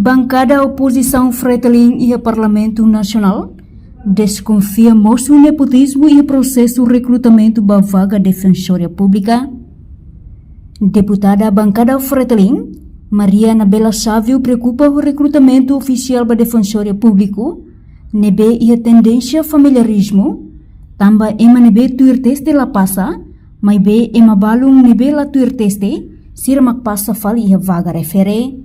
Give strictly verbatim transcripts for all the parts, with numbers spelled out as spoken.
Bankada opozisaun Fretilin iha Parlamentu Nasionál deskonfia mosu nepotizmu iha prosesu rekrutamentu ba vaga Defensoria Públika. Deputada bankada Fretilin, Maria Anabela Savio, preokupa ho rekrutamentu ofisiál ba Defensoria Públika, ne'ebé iha tendénsia familiarizmu, tanba ema ne'ebé tuir teste la pasa, maibé ema balun ne'ebé la tuir teste, sira mak pasa fali iha vaga refere.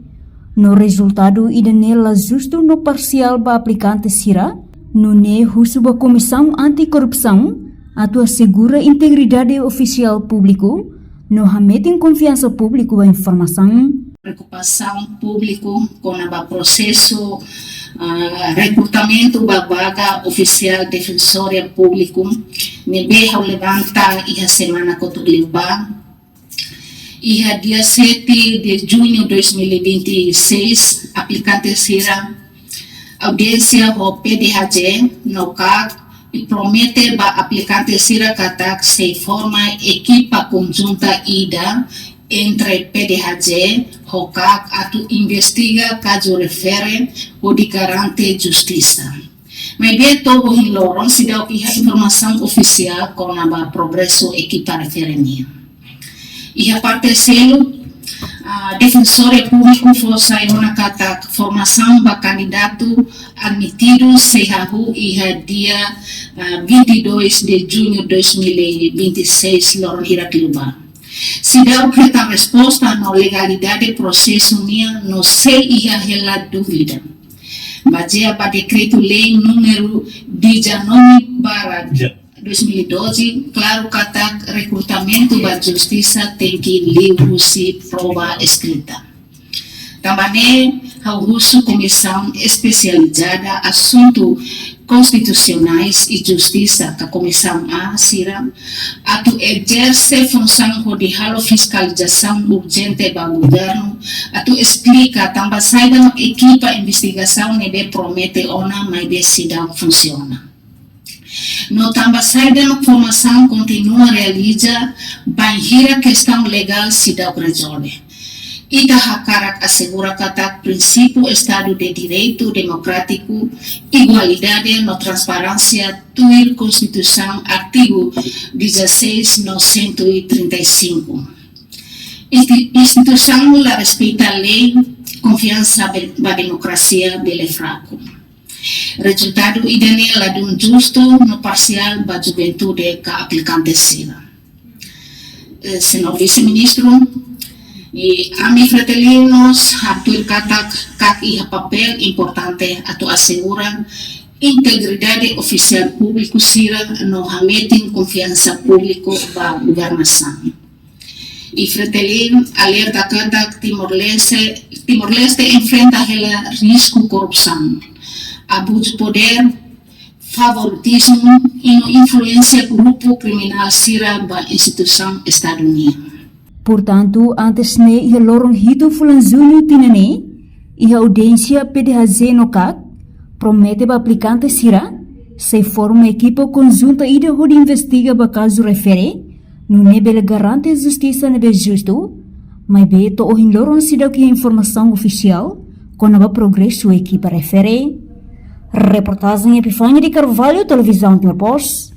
No rezultadu ida-ne'e la justu no parsiál ba aplikante sira, nune'e husu ba Komisaun Anti-Korrupsaun atu asegura integridade ofisiál públiku, no hametin konfiansa públiku ba informasaun. Preokupasaun públiku kona-ba prosesu, ah, rekrutamentu ba vaga ofisiál Defensoria Públika ne'ebé ha'u levanta iha semana kotuk liubá. Iha dia sete de junho dois mil e vinte e seis, aplikante sira audiénsia ho P D H J no kak i promete ba aplikante sira katak sei forma ekipa konjunta ida entre P D H J ho kak atu investiga kazu refere hodi garante justisa. Maibé to'o ohin loron seidauk iha informasaun ofisiál kona-ba progresu ekipa refere nian. Iha parte seluk, ah, Defensoria Públika fó sai ona katak formasaun ba kandidatu admitidu sei hahú iha dia, ah, vinte e dois de junho dois mil e vinte e seis, loron hirak liubá. Seidauk hetan resposta no legalidade prosesu nian no sei iha hela dúvida. Bazeia ba Dekretu-Lei númeru dezanove barra dois mil e doze, klaru katak rekrutamentu ba justisa tenke liuhusi prova eskrita. Tanba ne'e, ha'u husu Komisaun Espesializada Asuntu Konstitusionais i Justisa, ka Komisaun A sira, atu ezerse funsaun hodi halo fiskalizasaun urjente ba governu, atu esplika tanba saida mak ekipa investigasaun ne'ebé promete ona maibé seidauk funsiona. No tanba saida mak formasaun kontinua realiza bainhira kestaun legál seidauk rezolve. Ita hakarak asegura katak prinsípiu Estadu de Direitu Demokrátiku, igualdade no transparénsia tuir Konstituisaun artigu dezasseis no cento e trinta e cinco. Insti-, instituisaun la respeita lei, konfiansa be-, ba demokrasia bele fraku. Rezultadu ida-ne'e ladún justu no parsiál ba juventude ka aplikante sira. Eh, señór Vise-Ministru, i ami Fretilin mós hatuir katak kak iha papél importante atu asegura integridade ofisiál públiku sira no hametin konfiansa públiku ba governasaun. I Fretilin alerta katak Timor-Leste, Timor-Leste enfrenta hela risku korrupsaun, abuzu podér, favoritizmu i no influénsia grupu kriminál sira ba instituisaun Estadu nian. Portantu, antes ne'e iha loron hitu fulan Juñu tinan ne'e, iha audiénsia P D H J no kak promete ba aplikante sira sei forma ekipa konjunta ida hodi investiga ba kazu refere, nune'e bele garante justisa ne'ebé justu, maibé to'o ohin loron seidauk iha informasaun ofisiál kona-ba progresu ekipa refere. Reportajen Epifania de Carvalho, Televizaun Timor Post,